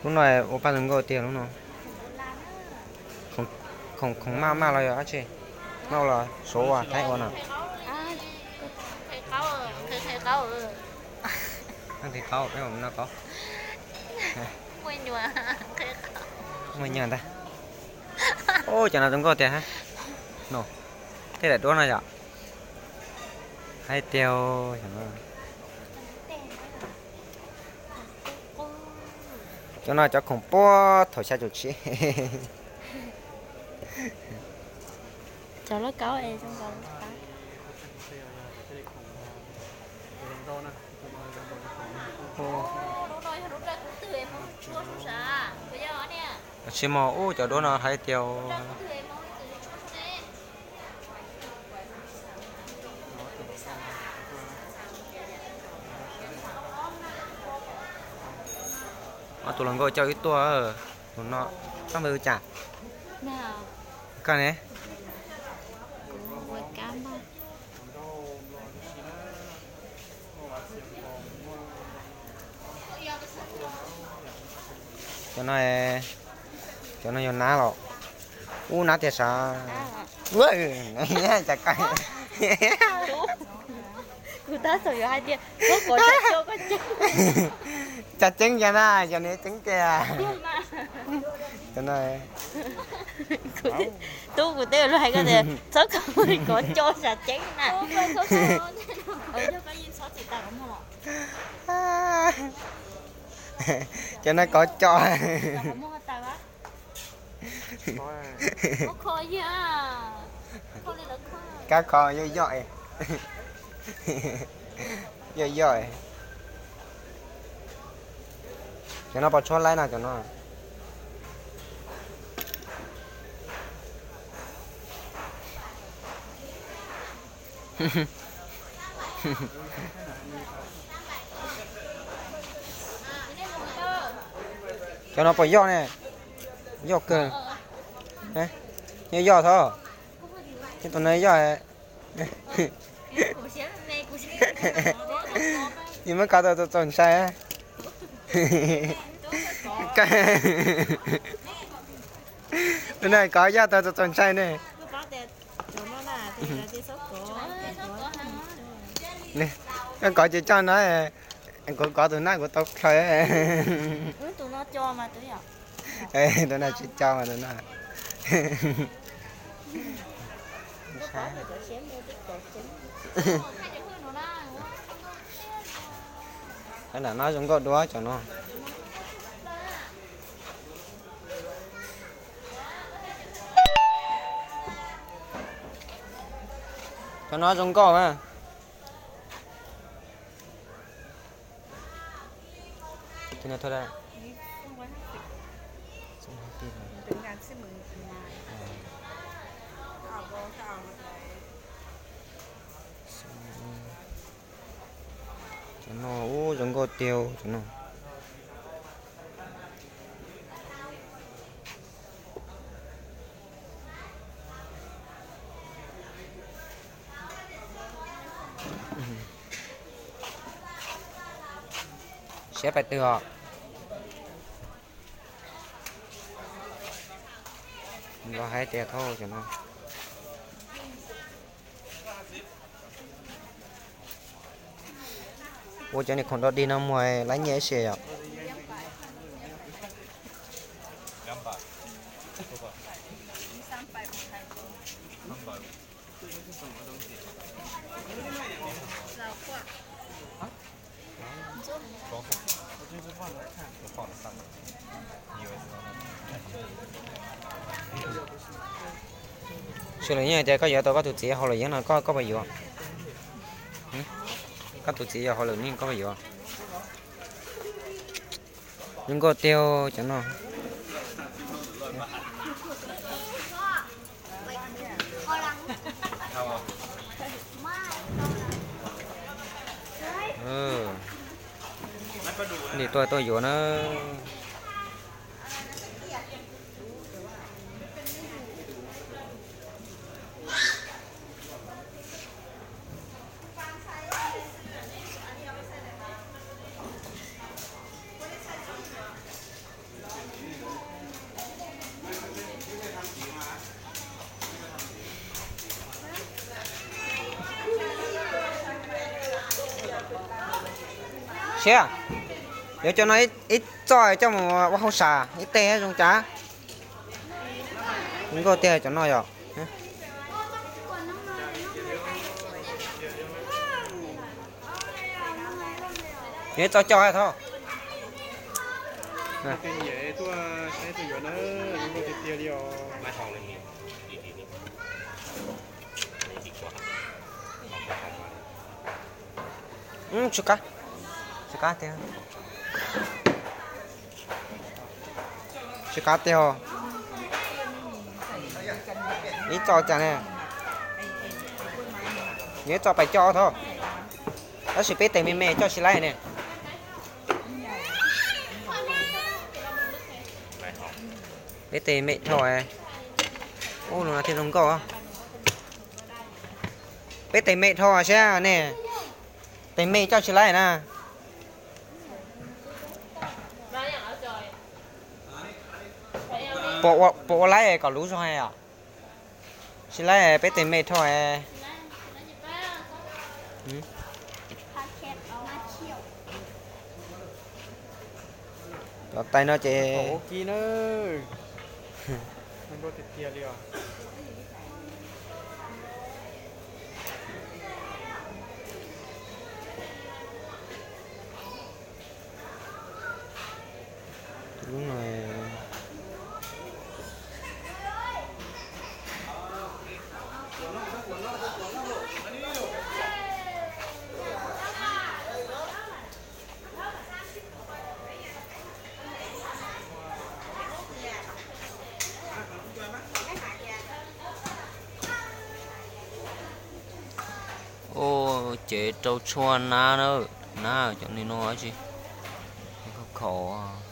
Lub no ua paj zoo nkauj tiag lub no. Khoom maj maj los yog dab tsi? Noj los suav ua thaib ua no. Noj qhib qaub peb noj qaub. Muaj nyuag ntag. Ub, cov no zoo nkauj tiag. No, tej daim duab no yom. Hais tiag, cov no cov khoom puag thaum xya caum tsib. Cov loj kaub es zoo nkaus. Tsis mog, ub, cov duab no hais tiag. Ob tug hluas nkauj coj wb tuaj, tus no, koj npawb hu cas? Koj ne? Cov no, cov no yog nab los? Ub, nab tiag sav. Cas koj, kuv tab tom yuav hais tias, cas ceeb cas na, yog neb ceeb tiag. Tub, kuv twb luag hais koj tias txhob kov kov co sam ceeb na. Cov no kov co. Kab kho yoj yoj, yoj yoj. Cov no puas tshuav laib no cov no? Cov no puas yoj ne? Yoj kawg. Yoj yoj tho. Tus no yoj. Yus muab kov tau txaus ntshai. Tus no kov yoj tau txaus ntshai ne. Koj kov ces coj no, kuv kov tus nab kuv tau plhaw. Tus no tsis co mas tus no. Lam no zoo nkauj dua cov no. Cov no zoo nkauj na. Cov no ub zoo nkauj tiag cov no. Siab pais twg os? Los hais tias thauj cov no. Ua cov niag khoom dog dig no muag laib nyiaj ib se yom. Sawv daws yeej tias koj yuav tau koj tus txiv hauj lwm yeeb no koj, koj puas yuav? Koj tus txiv yog hauj lwm yeeb koj puas yuav? Zoo nkauj tiag cov no. Nim tuaj tuaj yuav na. Thiab, yuav cov no ib txoj coj mus ua hauj sam ib teg zoo cas. Zoo nkauj tiag cov no yom. Yuav ib txoj coj thov. Tsis qab, tsis qab tiag, tsis qab tiag. Ib txoj cas ne? Yuav ib txoj pais coj thov. Tab sis peb tes me me coj tsis laib ne. Peb tes me dhau. Ub, lus no thiaj zoo nkauj. Peb tes me dhau sab ne. Tes me coj tsis laib na. Puas ua laib kom luv zog os? Tsis laib peb tes me dhau. Cov tais no ces Ua cev rau tshuaj nab na, nab cov niag no dab tsi, khaus khaus.